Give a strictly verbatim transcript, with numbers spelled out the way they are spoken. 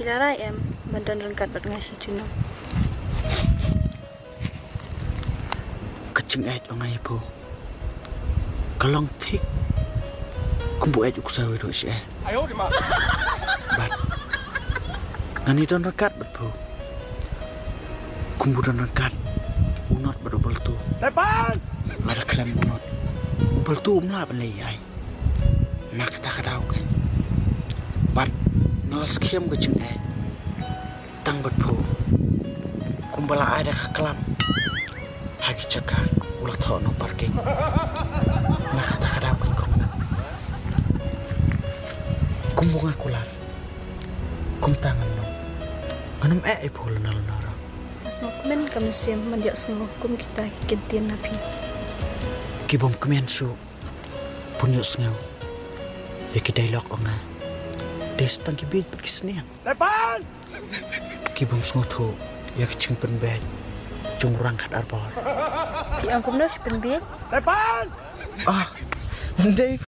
Phi la rai em ban don ryngkat bad nga shi junom? Ka jingïeit ong nga ïa phi ka long thik kumba ïeit u ksew ïa u doh shi eh. Bad ngan ïa don ryngkat bad phi kumba don ryngkat u not bad u baltu. Lada khlem u not, u baltu um lah ban leh ei ei. Na kata ka daw kan bad nga la skhem ka jingïeit tang bad phi kumba la ai da ka klam ha ki jaka u la thoh na u parking. Na kata ka daw kan kong na kumba nga kular kumta ngan long. Ngan ym eh ïa phi lano lano ruh. Nga sngewkmen ka mynsiem ban ïohsngew kum kita ki kyntien na phi. Ki bym kmen shuh ban ïohsngew ïa ki dialogue ong nga. Dei tang ki bieit bad ki sniang. Ki bym sngewthuh ïa ka jingpynbieit jong u rangkat arbor. Phi ong kumno shi pynbieit? Ah, dei